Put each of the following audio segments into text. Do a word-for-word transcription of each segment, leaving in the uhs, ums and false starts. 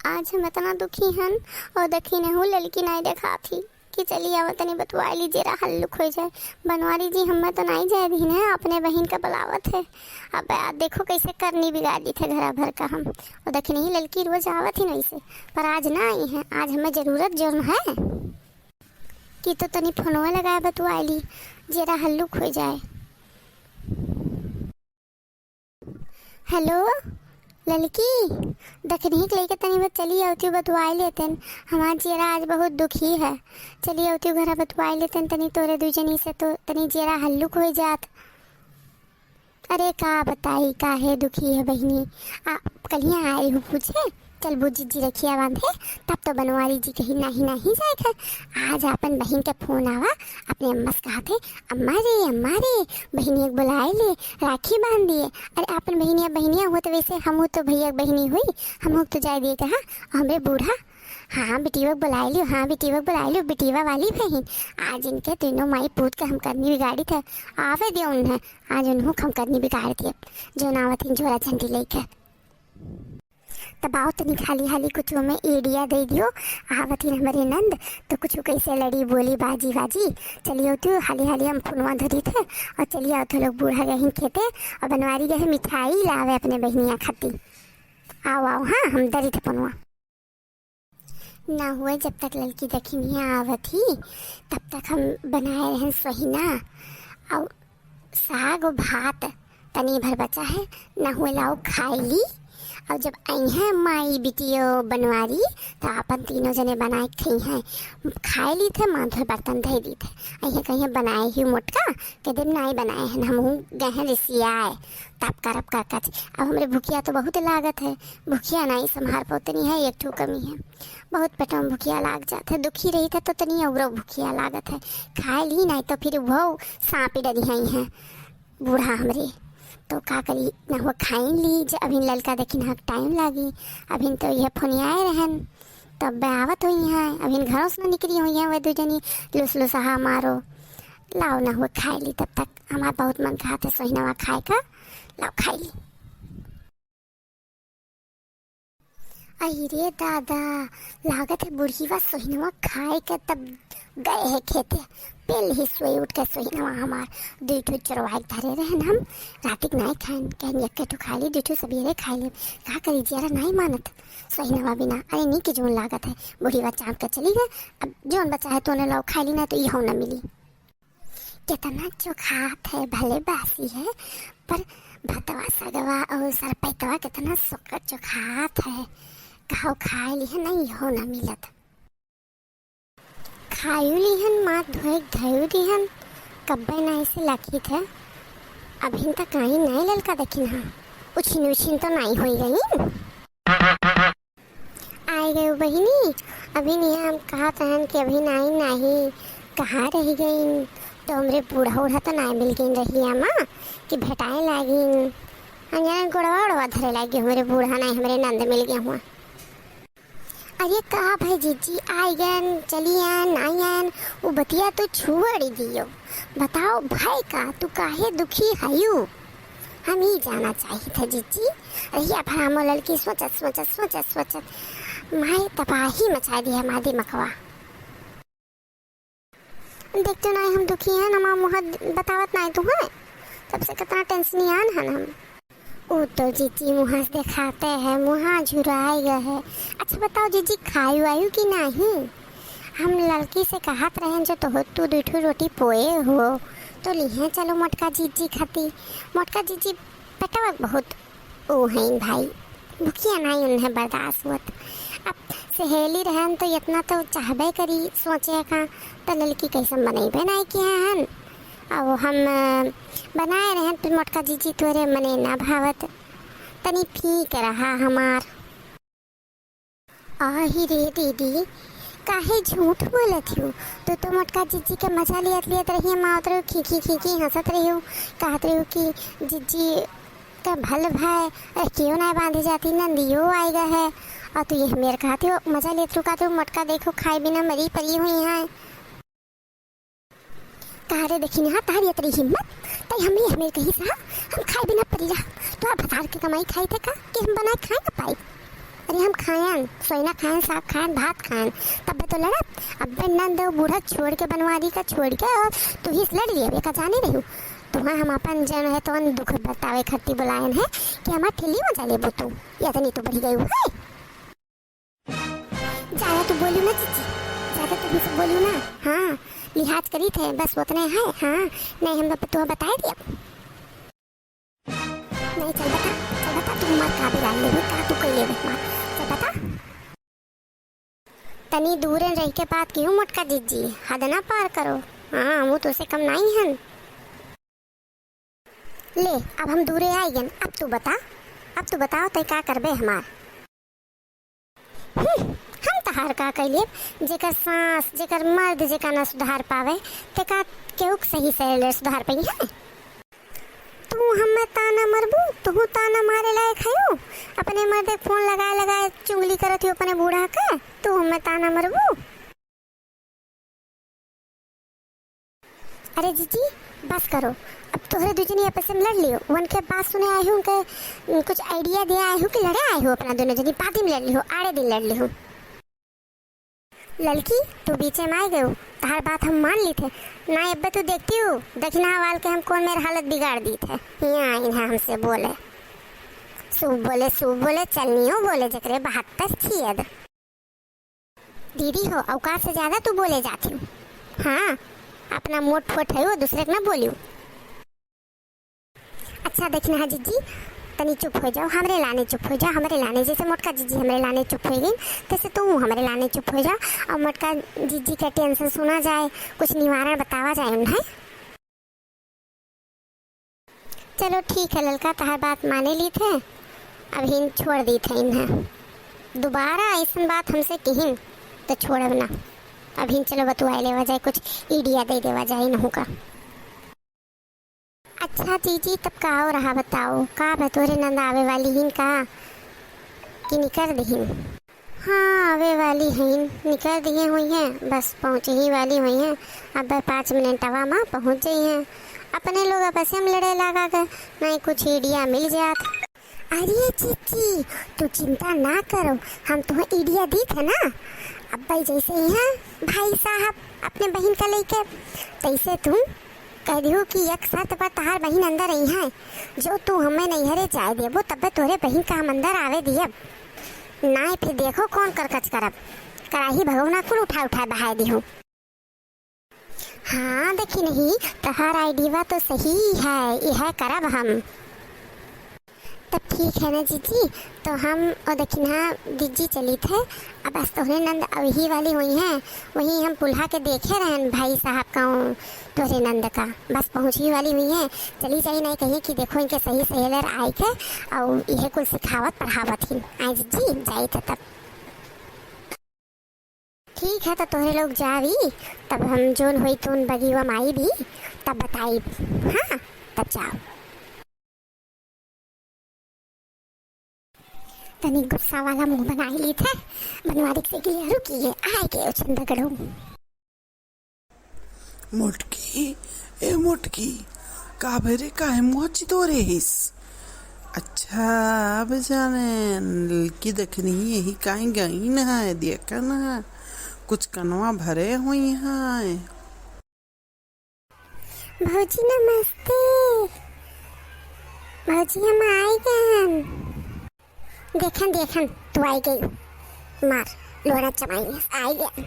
आज हम इतना दुखी हन, और देखी नहीं हूँ, ललकी नाई देखात ही कि चली आवा तनी बतुआई ली, जेरा हल्लुक हो जाए। बनवारी जी, हमें तो नाई जाए दीन है, अपने बहिन का बुलावत है। अब आ देखो कैसे करनी बिगाड़ी थे घरा भर का हम। और देखी नहीं, ललकी रोज आवत ही नहीं से, पर आज ना आई है, आज हमें जरूरत जोन है कि तो तनी फोनवा लगाए बतुआई ली, जेरा हल्लुक हो जाए। हेलो ललकी, दखनी के लेके तनी बस चली आवती बतुआई लेतन। हमार जियरा आज बहुत दुखी है, चली आवती घरा बतुआई लेतन तनी तोरे दू जनी से, तो तनी जियरा हल्लुक हो जात। अरे का बताई, काहे दुखी है बहिनी। आ, कलिया आई हूँ पूछे, चल बू जिज्जी रखिया बांधे, तब तो बनवारी जी कही नाही नाही जाए घर। आज आपन बहिन के फोन आवा, अपने अम्मा से कहा थे, "अम्मा रे, अम्मा रे, बहिनिया के बुलाए ले, राखी बांध दिए।" अरे आपन बहिनिया, बहिनिया हो तो वैसे हम तो भैया के बहिनी हुई, हम तो जाए दिए कहा, हमरे बूढ़ा, हाँ बिटिया के बुलाए लियो, हाँ बिटिया के बुलाए लियो, बिटिया वाली बहिन। आज इनके तीनों माई पूत के हम करनी बिगाड़ी थे, आवे दियो उन्हें, आज उन्हों हम करनी बिगाड़ दिए, जो नावत इन झोरा झंडी लेके। तब आओ तनी हाली हाली कुछ में idea दे दियो। आवत ही हमरे नंद तो कुछ कैसे लड़ी बोली बाजी बाजी। चलियो तू हाली हाली हम फोनवा धरी थे और चलिए आओ थे लोग बूढ़ा गहिन खेते और बनवारी गहे मिठाई लावे अपने बहनिया खाती। आओ आओ, हाँ हम दरी थे फोनवा। ना हुए जब तक ललकी दखिनिया आवत ही तब तक हम बनाए रहन सोहिना और साग और भात तनी भर बचा है, ना हुए लाओ खाई ली। और जब अइहें माई बिटियो बनवारी, तो आपन तीनों जने बनाए खइहें। खाई ली थे, मांझ बर्तन धई दी थे। अइहें कहिए बनाए ही मोटका, के दिन नाई बनाए हैं, हम गए हैं रिसियाए, तब करब का कच। अब हमरे भुखिया तो बहुत लागत है, भुखिया नाई संभार पौतनी है, एक ठो कमी है, बहुत पेटवा में भुखिया लाग जात है। दुखी रही थे तो तनी औरो भुखिया लागत है, खाए ली नाई तो फिर वो सांपी डरी हैं। बूढ़ा हमरे। तो का करी, ना हुआ खाइन ली, जे अभिन ललका देखिन हक टाइम लागी, अभिन तो यह फोनियाए रहन, तब बे आवत हुई हैं, अभिन घरों से ना निकली हुई हैं, वह दू जनी लुस लुसहा मारो। लाओ ना हुआ खाए ली, तब तक हमार बहुत मन कहा थे सोहिनवा खाए का, लाओ खाए ली। अहि रे दादा, लागत है बुढ़ीवा सोहिनवा खाए के तब गए है खेते। पेल ही सोए उठ के सोहिनवा हमार दुई ठो चोरवाए के धरे रहन हम, रातिक नाई खाएन, कहन यक्के ठो खा ली, दुई ठो सबेरे खाए ले। का करी जियरा नाई मानत सोहिनवा बिना। अरे नी के जोन लागत है, बुढ़ीवा चाँप के चली गए। अब जोन बचा है तोने लाओ खाए ली, ना तो इहो ना मिली। केतना चोखात है, भले बासी है, पर भतवा सगवा और सरपैतवा केतना सोकर चोखात है। कहो खाए लिहन, नहीं हो ना मिलत। खायु लिहन, माथ धोए के धयु दिहन, कब्बे नाई से लखी थे। अभिन तक आई नाई ललका देखिन हा, उछिन उछिन तो नाई होई गई। आइ गयो बहिनी, अभी नहीं हम कहत रहन कि अभी नाई नाही, कहाँ रहि गइन? तो हमरे बूढ़ा उढ़ा तो नाई मिल गइन रहिया मा कि भेटाए लागिन। हम जाने गोड़वा उड़वा धरे लागी, हमरे बूढ़ा नाई, हमरे नंद मिल गए हुआ। अरे का भाई जिज्जी, आइ गएन, चली आएन, नाई आएन, वो बतिया तो छुअड़ी दियो। बताओ भाई का, तू काहे दुखी हयू? हम ई जाना चाहित है जिज्जी। रहिया भर हमो ललकी सोचत, सोचत, सोचत, सोचत, माई तबाही मचाए दिया हमार दिमकवा। देख तो नाई हम दुखी हैं, हमार मुँह बतावत नाई तू हैं, तब से कितना टेंशन आन हन हम। ऊ तो जिज्जी मुँह से देखाते हैं, मुँह झुराए गए है। अच्छा बताओ जिज्जी, खायु आयु कि नाई? हम ललकी से कहत रहेन जो तो तू दुई ठो रोटी पोए हो, तो लिहे चलो मोटका जिज्जी खाती। मोटका जिज्जी पेटवा बहुत ऊ हईन भाई, भुखिया नाई उन्हें बर्दाश्त होत। अब सहेली रहन तो इतना तो चाहबे करी सोचे का, तो ललकी कैसे बनैबे नाई किया हन। अब हम, अ, बनाए रहन, फिर मोटका जिज्जी तोरे मने ना भावत, तनी फीक रहा हमार। आही रे दीदी, काहे झूठ बोलत हियो? तू तो मोटका जिज्जी के मजा लियत लियत रहियो, मारत रहियो, खी खी खी खी हंसत रहियो, कहत रहियो कि जिज्जी का भल भाई, अरे क्यों ना बांधे जाती, नंदियो आएगा है, और तू ये मेरे कहत हियो मजा लेत रुका, तू मोटका देखो खाए बिना मरी परी हुई है। का रे देखी ना, तारी इतनी हिम्मत, तई हमरे, हमरे कही सा, हम खाए बिना परी रहा, तो आप भतार के कमाई खाई थे का, कि हम बनाए खाए ना पाई? अरे हम खायन, सोइना खायन, साग खायन, भात खायन, तब्बे तो लड़ब। अब्बे नंद बूढ़ा छोड़ के, बनवारी का छोड़ के, और तू ही से लड़ लिए, एका जाने रही हूँ। तुम्हें हम अपन जन है तो दुख बतावे खातिर बुलायन है कि हमार ठेली मजा लेबो तू। या तो नहीं तो बढ़ गई है। ज्यादा तू बोलू ना जीजी, ज्यादा तू मुझसे बोलू ना। हाँ, लिहाज करी थे, बस उतने है। हाँ, नहीं हम तो तुम्हें बताए दिया। नहीं, चल बता, चल बता, तू हमार का बिगाड़ लेबे, का तू कर लेबे हमार? चल बता। तनी दूरे रह के बात किहू मोटका जीजी, हद ना पार करो। हाँ, हमहू तोसे कम नाई हन। ले, अब हम दूरे आइ गन, अब तू बता, अब तू बताओ, तै का करबे हमार? हम्म, हम तहार का कइ लेब? जेकर सास, जेकर मर्द जेका ना सुधार पावे, ते का केहू के सही सहेलर सुधार पइहैं? तू हमें ताना मरबू, तू ताना मारे लायक हयू? अपने मर्दे के फोन लगाए लगाए चुगली करत हयू अपने बूढ़ा के, तू हमें ताना मरबू? अरे जीजी, बस करो। अब तोहरे दुजनी आपस में लड़ लियो। उनके बात सुने आए हूँ, उनके, उम, कुछ idea दे आए हूँ कि लड़े आए हूँ अपना दोनों जनी, बाद में लड़ लियो, आड़े दिन लड़ लियो। ललकी, तू बीचे में आइ गयो, तहार बात हम मान ली थे। ना अब्बे तू देखती हूँ, दखिनहा वाल के हम कौन मेर हालत बिगाड़ दी थे। यहाँ आइन है हमसे बोले, शुभ बोले, शुभ बोले, चलनियो बोले, जकरे बहत्तर छियद। दीदी हो, औकात से ज्यादा तू बोले जाती हूँ। हाँ, अपना मोट फोट है वो, दूसरे के ना बोलियो। अच्छा, देखना है जीजी, तनी चुप हो जाओ, हमरे लाने चुप हो जाओ, हमरे लाने, जैसे मोटका जीजी हमरे लाने चुप हो गई, तैसे तू हमरे लाने चुप हो जाओ। और मोटका जीजी के tension सुना जाए, कुछ निवारण बतावा जाए उन्हें। चलो ठीक है ललका, तहार बात माने ली थे, अबहिन छोड़ दी थे इन्हें। दोबारा ऐसन बात हमसे किहिन तो छोड़ब ना। अबहिन चलो बतुआए लेवा जाए, कुछ idea दे देवा जाए इन्हों का। अच्छा जीजी, तब का हो रहा बताओ, का बा तोहरे नंद आवे वाली हिन का कि निकर दिहिन? हाँ, आवे वाली हईन, निकर दिहे हुई हैं, बस पहुँचे ही वाली हुई हैं। अब पाँच मिनटवा में पहुँच जाई हैं। अपने लोग आपस में लड़े लागा के, नहीं कुछ idea मिल जात। अरे जीजी, तू चिंता ना करो, हम तुम्हें idea दी थे ना। अब भाई जैसे ही हैं भाई साहब अपने बहिन का लेके, तैसे तू कह दियो कि एक शर्त पर तहार बहिन अंदर आई है, जो तू हमें नैहरे जाए देबो, तब्बे तोरे बहिन का हम अंदर आवे दियब। नाय फिर देखो कौन करकच करब, कराही भगौना कुल उठा उठा बहाए दिहू। हाँ, देखी नहीं, तहार idea तो सही है, यह करब हम। तब ठीक है ना जीजी, तो हम ओ दखिनहा दीजी चली थे। अब बस तोहरे नंद अवही वाली हुई हैं, वहीं हम पुल्हा के देखे रहन भाई साहब का, तोहरे नंद का बस पहुँची वाली हुई हैं। चली जाई नहीं कहीं कि देखो इनके सही सहेलर आए के और यह कुल सिखावत पढ़ावत ही। आए जीजी, जाई थे तब। ठीक है, तो तोहरे लोग जावी, तब हम जोन होई तोन बगिवा माई भी, तब बताई। हाँ, तब जाओ। तनी गुस्सा वाला मुंह बनाई ली थे, बनवारी से गिलिया रुकी है, आए के उछंद गड़ो। मोटकी, ए मोटकी, का भे रे, काहे मुँह चितोरे हिस? अच्छा, अब जाने ललकी दखिनही यही काहे गईन है, देखन है, कुछ कनवा भरे हुई है। भौजी नमस्ते। भौजी हम आइ गन। देखन, देखन, तू आइ गई। मार, लोहरा चमाई में आइ गन।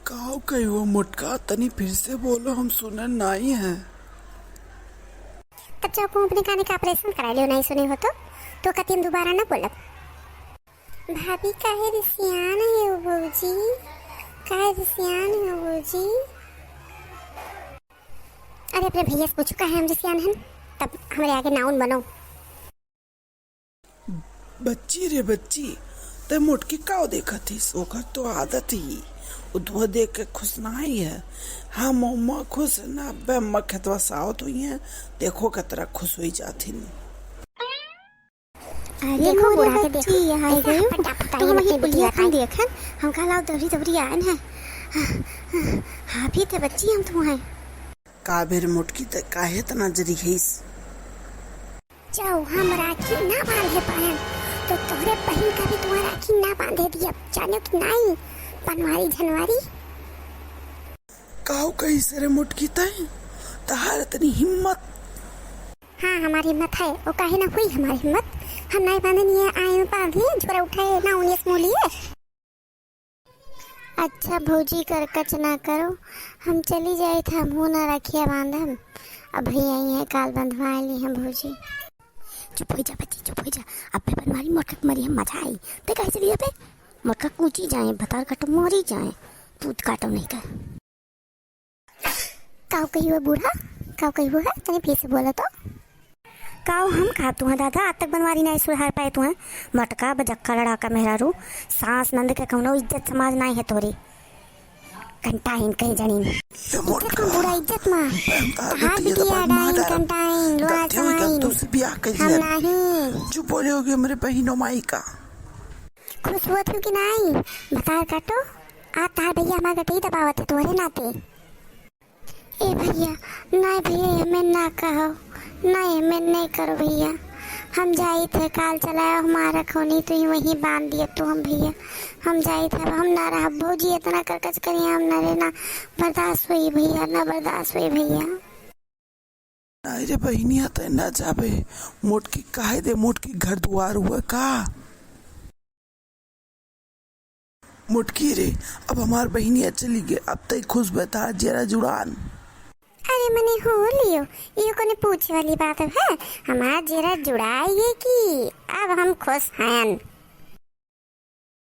काव कही वो मोटका, तनी फिर से बोलो, हम सुनन नाई है। तब जब को अपने काने का operation करा लियो, नाई सुने हो तो, तो कतिन दोबारा ना बोलब। भाभी, काहे रिसियान है हो भौजी? काहे रिसियान है हो भौजी? अरे, अपने भैया से पूछो, काहे हम रिसियान हन? तब हमरे आगे noun बनो। बच्ची रे बच्ची, ते मोटकी काव देखत हिस? ओकर तो आदत ही, उ दुआ देख के खुश ना ही है। हम अम्मा खुश है ना, अब्बे अम्मा खेतवा सावत हुई है, देखो कतरा खुश हुई जात हिन। अरे देखो मोरे बूढ़ा के बच्ची, देखो, यहाँ आई कैसे गई। फटाफट आई तू है, वही अपने पुलिया बिटिया खान का। देखन, हम कहा लाओ दबरी दबरी आयन है। हाँ भी थे बच्ची हम तो हैं। का भेर मोटकी ते काहे तना जरी गईस? जाओ, हम राखी ना बांधे पायन, तो तोहरे बहिन का भी तुम्हारा राखी ना बांधे दिया, जानो कि नाई, बनवारी झनवारी। काऊ कही सरे मोटकी तई, तहार इतनी हिम्मत। हाँ, हमारी हिम्मत है, वो काहे ना हुई हमारी हिम्मत। हम नाई बांधे नहीं है, आए बांधे, झोरा उठाए, ना उन्नीस मूलिए। अच्छा भौजी, करकच ना करो, हम चली जाइत है, हमहू ना रखिया बांधम। अब भैया आई है, काल बंधवाए ली हम भौजी। चुप हो जा बच्ची, चुप हो जा। अबे बनवारी मोटका के मरी हम मजा आई। ते कहे चली अबे? मोटका कूची जाए, भतार काटो मरी जाए, पूत काटो नहीं कर। काऊ कही हुआ बूढ़ा, काऊ कही हुआ है, तनी फिर से बोला तो। काऊ हम खातू हैं दादा, आज तक बनवारी नाई सुधार पाए तू हैं। मोटका बजक्का लड़ाका मेहरारू, सास नंद के कौनो इज्जत समाज नाई है तोरे। कंटाइन कहीं जनीन। ए मोटका। इज्जत मा बूढ़ा, इज्जत मा। हम तो तहार बिटिया बिटिया तो डाइन, मार डालब। कंटाइन, लोहा गलती हुई, गलती चमाइन। तुमसे बियाह कर हम लिया। नहीं। चुप बोले होगे हमरे बहिनो माई का। खुश हुआ थी कि नाई? भतार काटो, आ तार भैया हमार गटई दबावत है तुम्हारे नाते। ए भैया, नाई भैया, हमें ना कहो, नाई हमें नहीं करो भैया। हम जाइत है, काल चलाओ हमारा खोनी, तू ही वहीं बांध दिया तू हम भैया। हम जाइत है, अब हम ना रहब भौजी, इतना करकच करिए हम ना रे, ना बर्दाश्त हुई भैया, ना बर्दाश्त हुई भैया। नाई रे बहिनिया, तै ना जाबे, मोटकी काहे दे, मोटकी घर दुआर हुआ का? मोटकी रे, अब हमार बहिनिया चली गए, अब तई खुश बता जेरा जुड़ान। अरे मने हो लियो, ये कोने पूछे वाली बात है? हमार जेरा जुड़ाई है कि अब हम खुश हैं?